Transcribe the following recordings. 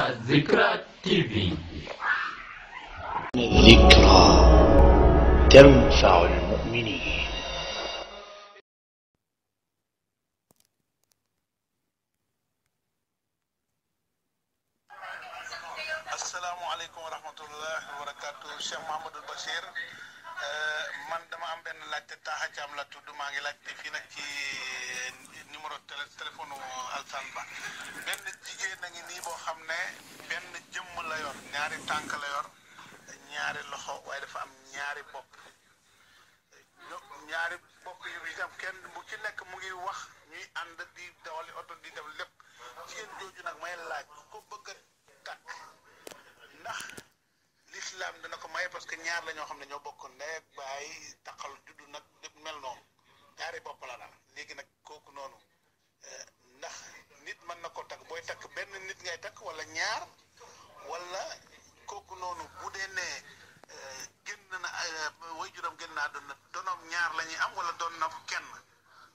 الذكرى TV. الذكرى تنفع المؤمنين. السلام عليكم ورحمة الله وبركاته. Cheikh Mouhamadou Bachir man dama am benn laajte Taha Thiam la tudd maa ngi laajte fii nag ci numéro téléphone Alsane Ba. benn jigéen a ngi nii boo xam ne benn jëmm la yor, ñaari tànk la yor, ñaari loxo, waaye dafa am ñaari bopp. ñaari bopp yi itam kenn bu ci nekk mu ngi wax, ñuy ànd di dawali oto di def lépp. jigéen jooju nag may laaj ko bëgg a takk ndax l'islam dana ko maye, parce que ñaar la ñoo xam ne ñoo bokk ndey ak baay taxal juddu nag lépp mel noonu, ñaari bopp la daal. léegi nag kooku noonu ndax nit mën na ko takk, booy takk benn nit ngay takk wala ñaar, wala kooku noonu bu dee ne génn na waajuram génn naa donoom ñaar la ñuy am wala doon na kenn.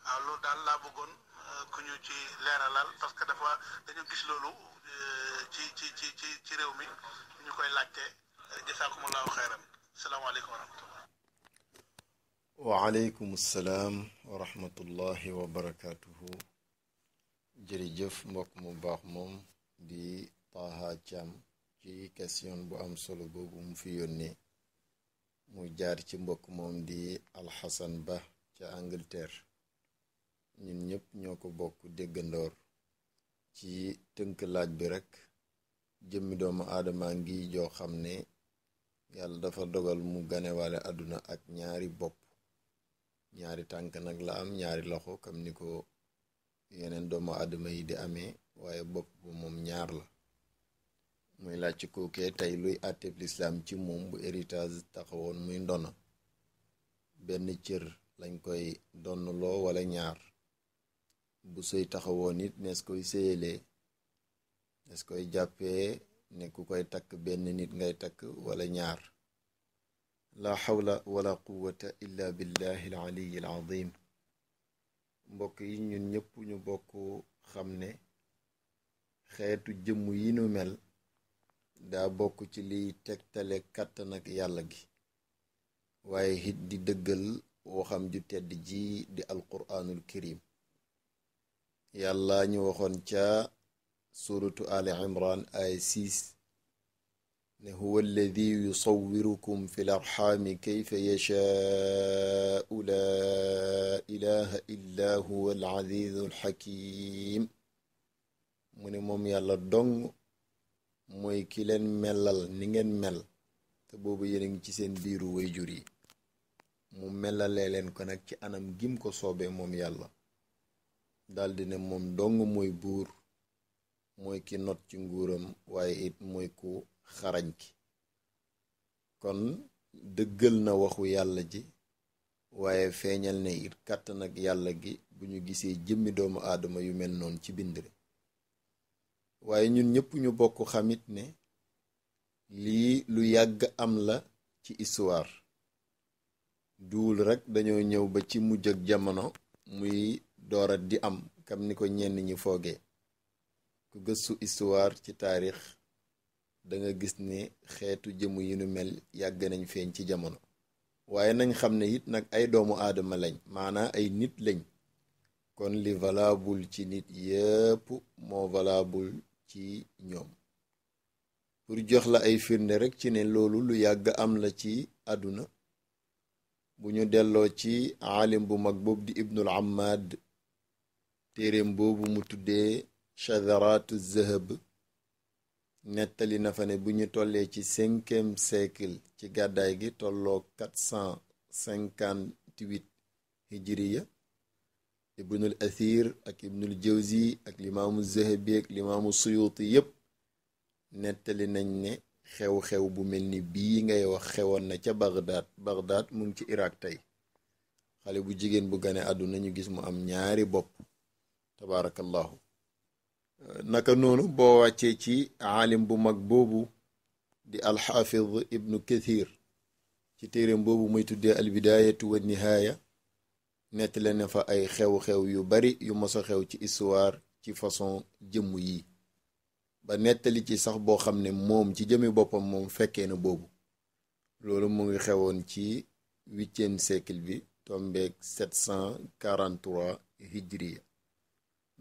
waaw loolu daal laa bëggoon ku ñu ci leeralal, parce que dañu gis loolu ci réew mi ñu koy laajte. jasaakumullahu xayran. salaamaaleykum wa rahmatullah. waaleykum salaam wa rahmatullahi wa barakaatuhu. jërëjëf mbokk mu baax moom di Taha Thiam ci question bu am solo boobu mu fi yónnee mu jaar ci mbokk moom di Alxasan Ba ca Angleterre. ñun ñëpp ñoo ko bokk déggandoor ci tënk laaj bi rekk. jëmmi doomu aadama ngi joo xam ne yàlla dafa dogal mu ganewaale àdduna ak ñaari bopp, ñaari tànk nag la am, ñaari loxo comme ni ko yeneen doomu aadama yi di amee, waaye bopp bu moom ñaar la. muy laaj ci kookee tey luy àtteb lislaam ci moom bu héritage taxawoon muy ndona, benn cër lañ koy donnloo wala ñaar. bu sëy taxawoon it nees koy séyalee, nees koy jàppee ne ku koy takk benn nit ngay takk wala ñaar. la xawla wala quwwata illa billahi al aliyi al azim. mbokk yi ñun ñëpp ñu bokk xam ne xeetu jëmm yi nu mel daa bokk ci liy tegtale kàttan ak yàlla gi, waaye it di dëggal waxam ju tedd ji di alquraanul karim. yàlla ñu waxoon ca suratu ali imran ay 6 ne huwa alladi yusawwirukum fi l arxaami kayfa yashaau la ilaha illa huwa al azizu al xakim. mu ne moom yàlla dong mooy ki leen melal ni ngeen mel, te boobu yéen a ngi ci seen biiru wayjur yi. mu melalee leen ko nag ci anam gim ko soobee moom yàlla, daldi ne moom dong mooy buur, mooy ki not ci nguuram, waaye it mooy ku xarañ ki. kon dëggal na waxu yàlla ji, waaye feeñal ne it kàttan ak yàlla gi bu ñu gisee jëmmi doomu aadama yu mel noonu ci bindre. waaye ñun ñëpp ñu bokk xamit ne lii lu yàgg am la ci histoire. duul rekk dañoo ñëw ba ci mujj ak jamono muy doorat di am kam ni ko ñenn ñi foogee. ku gëstu histoire ci taarix danga gis ne xeetu jëmu yi nu mel yàgg nañ feeñ ci jamono. waaye nañ xam ne it nag ay doomu aadama lañ, maanaa ay nit lañ. kon li valable ci nit yépp moo valable ci ñoom. pour jox la ay firnde rekk ci ne loolu lu yàgg am la ci àdduna, bu ñu delloo ci aalim bu mag boobu di ibnul ammad, téereem boobu mu tuddee chadaraatu zahab, nettali na fa ne bu ñu tollee ci 5e siècle ci gàddaay gi, tolloo 458 hijriya, ibnul athir ak ibnul jawzi ak limaamu zahabi ak limaamu suyuti yépp nettali nañ ne xew-xew bu mel ni bii ngay wax xewoon na ca Bagdad mu ngi ci Irak tey. xale bu jigéen bu gane àdduna ñu gis mu am ñaari bopp, tabaarakallahu. naka noonu boo wàccee ci aalim bu mag boobu di alxaafid ibnu kathir, ci téereem boobu muy tuddee albidaayatu wa nihaaya, nettali na fa ay xew-xew yu bari yu mos a xew ci histoire ci façon jëmm yi. ba nettali ci sax boo xam ne moom ci jëmi boppam moom fekkee na boobu. loolu mu ngi xewoon ci 8e siècle bi tombeeg 743 hijriya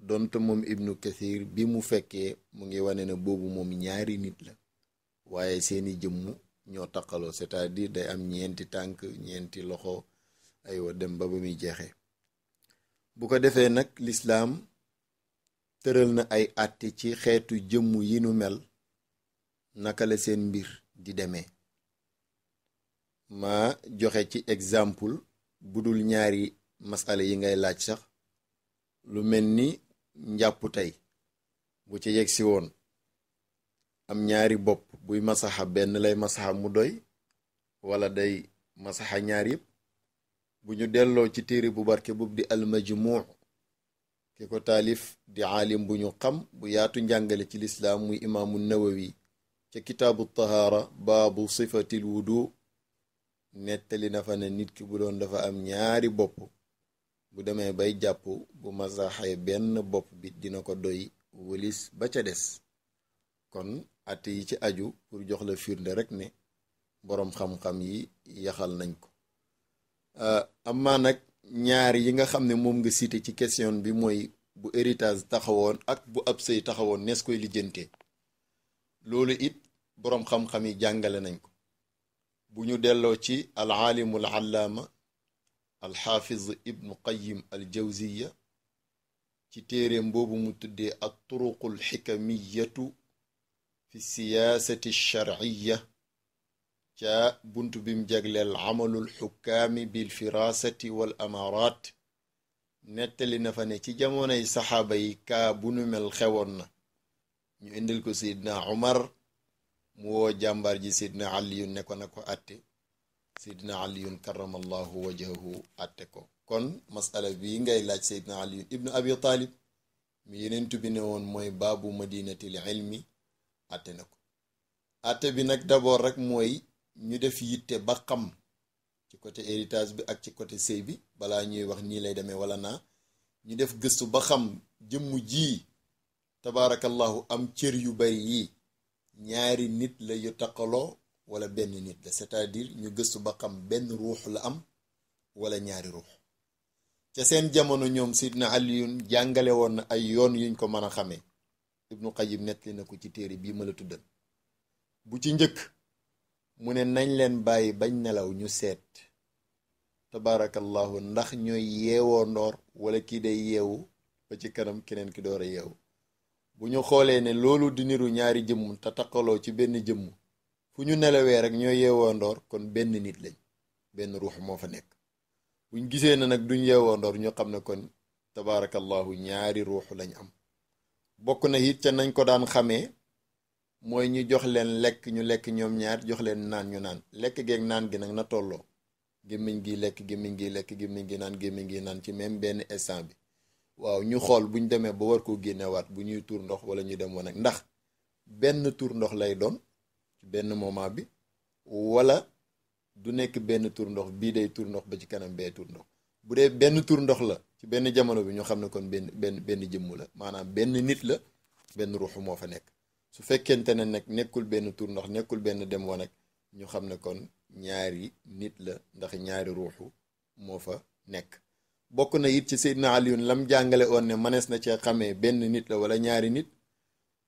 donte moom ibnu kathir bi mu fekkee mu ngi wane ne boobu moom ñaari nit la waaye seeni jëmm ñoo taqaloo c'est-à-dire day am ñeenti tànk ñeenti loxo aywa dem ba muy jeexee. bu ko defee nag lislaam tëral na ay àtte ci xeetu jëmm yi nu mel naka la seen mbir di demee. ma joxe ci exemple bu dul ñaari masala yi ngay laaj sax lu mel ni njàpp tey bu ci yegg si woon am ñaari bopp buy masaxa benn lay masaxa mu doy wala day masaxa ñaar yëpp. bu ñu delloo ci téere bu barke boobu di almajmuu ki ko taalif di aalim bu ñu xam bu yaatu njàngale ci lislaam muy imaamu nawawi ca kitaabu tahaara baabu sifatil wudu nettali na fa ne nit ki bu doon dafa am ñaari bopp bu demee bay jàpp bu masaxee benn bopp bi dina ko doy wëlis ba ca des. kon àtte yi ci aju pour jox la firnde rek ne boroom xam-xam yi yaxal nañ ko. amaa nag ñaar yi nga xam ne moom nga cité ci question bi mooy bu héritage taxawoon ak bu ab sëy taxawoon nees koy lijjante loolu it boroom xam-xam yi jàngale nañ ko. bu ñu delloo ci al aalimul allaama al xaafiz ibnu qayyim al jawziya ci téereem boobu mu tuddee at turuqul xikamiyatu fi siyaasati sharciya ca buntu bim jagleel amalul xukkaami bil firasati wal amaaraat nettali na fa ne ci jamonoy saxaaba yi kaa bu nu mel xewoon na ñu indil ko Seydina Umar mu woo jàmbaar ji Seydina Aliyun ne ko na ko àtte Seydina Aliyun karamallahu wajhahu àtte ko. kon masala bi ngay laaj Seydina Aliyun ibnu Abi Talib mi yeneen bi ne woon mooy baabu madinatil ilmi àtte na ko. àtte bi nag d'abord rek mooy ñu def yitte ba xam ci côté héritage bi ak ci côté sëy bi balaa ñuy wax nii lay demee wala naa ñu def gëstu ba xam jëmm ji tabaarakallahu am cër yu bari yi ñaari nit la yu taqaloo wala benn nit la c'est-à-dire ñu gëstu ba xam benn ruux la am wala ñaari ruux. ca seen jamono ñoom Sidna Aliyun jàngale woon na ay yoon yuñ ko mën a xamee. Ibnu Qayyim nettali na ko ci téere bii ma la tuddal. bu ci njëkk mu ne nañ leen bàyyi bañ nelaw ñu seet tabaarakallahu ndax ñooy yeewoo ndoor wala kii day yeewu ba ci kanam keneen ki door a yeewu. bu ñu xoolee ne loolu di niru ñaari jëmm te taqaloo ci benn jëmm fu ñu nelawee rek ñoo yeewoo ndoor kon benn nit lañ benn ruux moo fa nekk. buñ gisee ne nag duñ yeewoo ndoor ñu xam ne kon tabaarakallahu ñaari ruux lañ am. bokk na it ca nañ ko daan xamee mooy ñu jox leen lekk ñu lekk ñoom ñaar jox leen naan ñu naan lekk geeg naan gi nag na tolloo gémmiñ gi lekk gémmiñ gi lekk gémmiñ gi naan ci même benn instant bi. waaw ñu xool buñ demee ba war koo génnewaat bu ñuy tuur ndox wala ñu dem wanag ndax benn tuur ndox lay doon ci benn moment bi wala du nekk benn tuur ndox bii day tuur ndox ba ci kanam bee tuur ndox. bu dee benn tuur ndox la ci benn jamono bi ñu xam ne kon benn jëmm la maanaam benn nit la benn ruuxu moo fa nekk. su fekkente ne nag nekkul benn tuur ndox nekkul benn dem wanag ñu xam ne kon ñaari nit la ndax ñaari ruuxu moo fa nekk. bokk na it ci Seydina Aliyun lam jàngale woon ne mënees na cee xamee benn nit la wala ñaari nit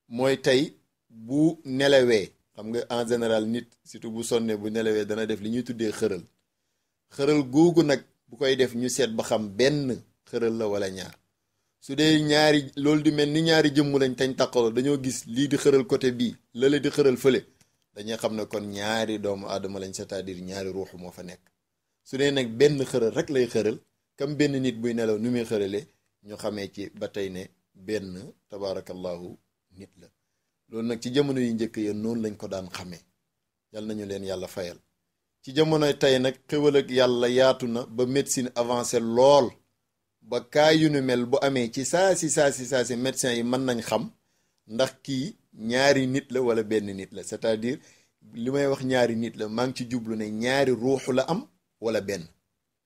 mooy tey bu nelawee xam nga en général nit surtout bu sonnee bu nelawee dana def li ñuy tuddee xëral googu nag bu koy def ñu seet ba xam benn xëral la wala ñaar. su dee ñaari loolu di mel ni ñaari jëmm lañ tañ taqaloo dañoo gis lii di xëral côté bii lële di xëral fële dañuy xam ne kon ñaari doomu aadama lañ c'est-à-dire ñaari ruux moo fa nekk. su dee nag benn xëral rek lay xëral kam benn nit buy nelaw nu muy xërale ñu xamee ci ba tey ne benn tabaarakallahu nit la. loolu nag ci jamono yu njëkk ya noonu lañ ko daan xamee yal nañu leen yàlla fayal. ci jamonoy tey nag xéwal ak yàlla yaatu na ba médecine avancé lool ba kaa yu nu mel bu amee ci saa si médecins yi mën nañ xam ndax kii ñaari nit la wala benn nit la c'est-à-dire li may wax ñaari nit la maa ngi ci jublu ne ñaari ruuxu la am wala benn.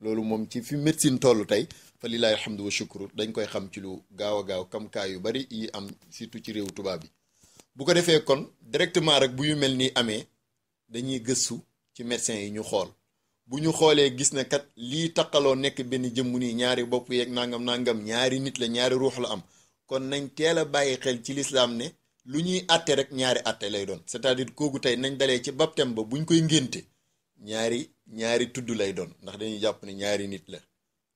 loolu moom ci fi médecine tollu tey fa lillahi alhamdu wa shukru dañ koy xam ci lu gaaw a gaaw kam kaa yu bari yi am surtout ci réew tubaab bi. bu ko defee kon directement rek bu yu mel nii amee dañuy gëstu ci médecins yi ñu xool bu ñu xoolee gis ne kat lii taqaloo nekk benn jëmm nii ñaari bopp yeeg nangam ñaari nit la ñaari ruux la am kon nañ teel a bàyyi xel ci lislaam ne lu ñuy àtte rek ñaari àtte lay doon c'est-à-dire kooku tey nañ dalee ci baptême ba buñ koy ngénte ñaari tudd lay doon ndax dañuy jàpp ne ñaari nit la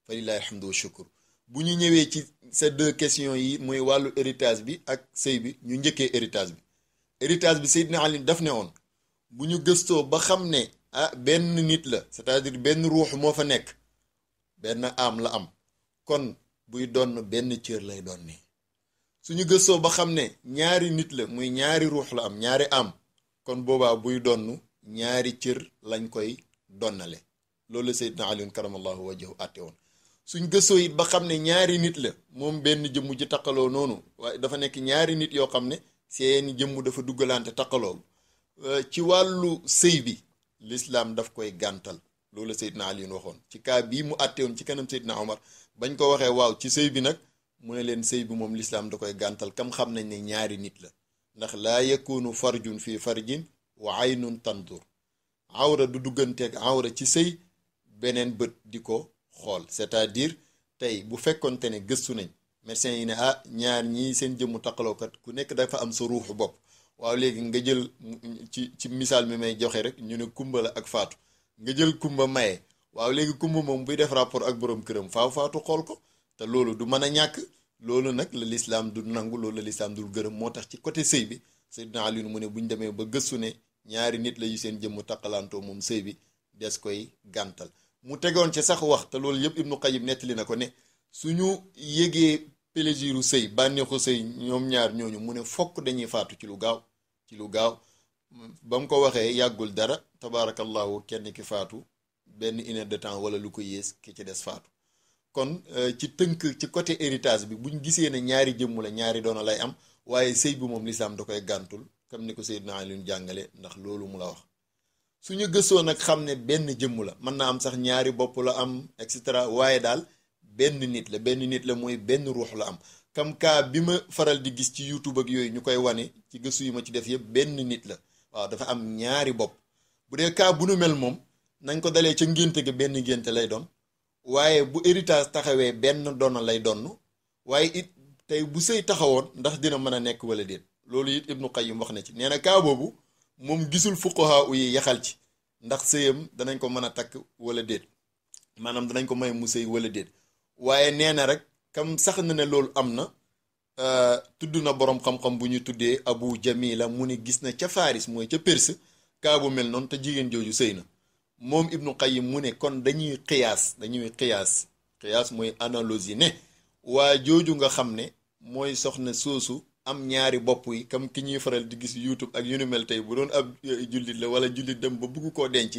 fa lillahi alhamdu wa shukur bu ñu ñëwee ci ces deux questions yi mooy wàllu héritage bi ak sëy bi ñu njëkkee héritage bi Seydina Ali daf ne woon bu ñu gëstoo ba xam ne benn nit la c'est-à-dire benn ruux moo fa nekk benn am la am kon buy donn benn cër lay doon ni suñu gëstoo ba xam ne ñaari nit la muy ñaari ruux la am ñaari am kon boobaa buy donn ñaari cër lañ koy donnale loolu la Seydina Ali karamallahu wajhahu àtte woon suñ gëstoo it ba xam ne ñaari nit la moom benn jëmm ji taqaloo noonu waaye dafa nekk ñaari nit yoo xam ne seeni jëmm dafa duggalante taqaloo ci wàllu sëy bi l'islam daf koy gàntal loolu la Seydina Ali waxoon ci cas bii mu àtte woon ci kanam Seydina Omar bañ ko waxee waaw ci sëy bi nag mu ne leen sëy bi moom l'islam da koy gàntal kam xam nañ ne ñaari nit la ndax laa yakunu farjun fii farjin wa aynun tandur awra du dugganteeg awra ci sëy beneen bët di ko xool c'est-à-dire tey bu fekkonte ne gëstu nañ médecins yi ne ñaar ñii seen jëmmu taqalookat ku nekk dafa am sa ruuxu bopp waaw léegi nga jël ci misaal mi may joxe rek ñu ne kumba la ak faatu nga jël kumba maye waaw léegi kumba moom buy def rapport ak borom këram faaw faatu xool ko te loolu du mën a ñàkk loolu nag la lislaam du nangu loolu la lislaam dul gërëm moo tax ci côté sëy bi Seydina Ali mu ne bu ñu demee ba gëstu ne ñaari nit la yu seen jëmmu taqalantoo moom sëy bi des koy gàntal mu tegoon ci sax wax te loolu yëpp Ibnu Qayyim nettali na ko ne suñu yégee plaisiru sëy bànneexu sëy ñoom ñaar ñooñu mu ne fokk dañuy faatu ci lu gaaw ba mu ko waxee yàggul dara tabaarakallahu kenn ki faatu benn une heure de temps wala lu ko yées ki ci des faatu kon ci tënk ci côté héritage bi buñ gisee ne ñaari jëmm la ñaari doona lay am waaye sëy bi moom lislaam da koy gàntul comme ni ko Seydina Ali jàngale ndax loolu mu la wax suñu gëstoo nag xam ne benn jëmm la mën na am sax ñaari bopp la am et cetera waaye daal benn nit la mooy benn ruux la am comme cas bi ma faral di gis ci YouTube ak yooyu ñu koy wane ci gëstu yi ma ci def yëpp benn nit la waaw dafa am ñaari bopp bu dee cas bu nu mel moom nañ ko dalee ca ngénte ga benn ngénte lay doon waaye bu héritage taxawee benn donna lay donn waaye it tey bu sëy taxawoon ndax dina mën a nekk wala déet loolu it Ibnu Qayyim wax na ci nee na cas boobu moom gisul fuqaha yi yaxal ci ndax sëyam danañ ko mën a takk wala déet maanaam danañ ko may mu sëy wala déet waaye nee na rek kam sax na ne loolu am na tudd na boroom xam-xam bu ñu tuddee Abu Jamila mu ne gis na ca Faris mooy ca Perse kaa bu mel noonu te jigéen jooju sëy na moom Ibnu Qayyim mu ne kon dañuy xiyaas mooy analogie ne waa jooju nga xam ne mooy soxna soosu am ñaari bopp yi comme ki ñuy faral di gis YouTube ak yu ni mel tey bu doon ab jullit la wala jullit dem ba bugg koo denc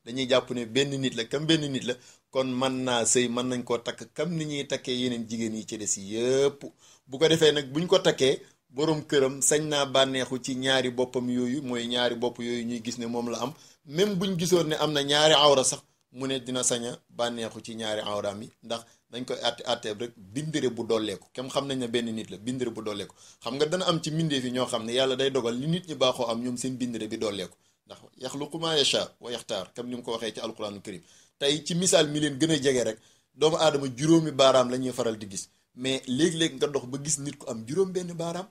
dañuy jàpp ne benn nit la comme benn nit la kon mën naa sëy mën nañ koo takk comme ni ñuy takkee yeneen jigéen yi ci des yëpp bu ko defee nag buñ ko takkee borom këram sañ naa bànneexu ci ñaari boppam yooyu mooy ñaari bopp yooyu ñuy gis ne moom la am même buñ gisoon ne am na ñaari awra sax mu ne dina sañ a bànneexu ci ñaari awraam yi ndax dañ koy àtteeb rek bindire bu dolleeku kem xam nañ ne benn nit la bindire bu dolleeku xam nga dana am ci mbindeef yi ñoo xam ne yàlla day dogal li nit ñi baaxoo am ñoom seen bindire bi dolleeku ndax yaxluqu maa yashaa wa yaxtaar comme ni mu ko waxee ci alquraanul karim tey ci misaal mi leen gën a jege rek doomu aadama juróomi baaraam la ñuy faral di gis mais léegi-léegi nga dox ba gis nit ku am juróom benn baaraam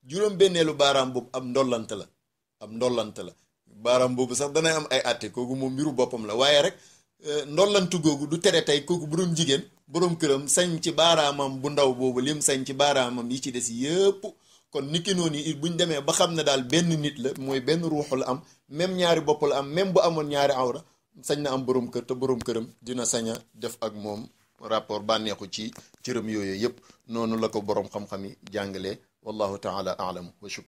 juróom benneelu baaraam boobu am ndollante la baaraam boobu sax danay am ay àtte kooku moom mbiru boppam la waaye rek ndollantu googu du tere tey kooku bu doon jigéen boroom këram sañ ci baaraamam bu ndaw boobu lim sañ ci baaraamam yi ci des yëpp kon niki noonu it buñ demee ba xam ne daal benn nit la mooy benn ruux la am même ñaari bopp la am même bu amoon ñaari awra sañ na am boroom kër te boroom këram dina sañ a def ak moom rapport bànneexu ci cëram yooyu yëpp noonu la ko boroom xam-xam yi jàngalee wallahu taala alam wa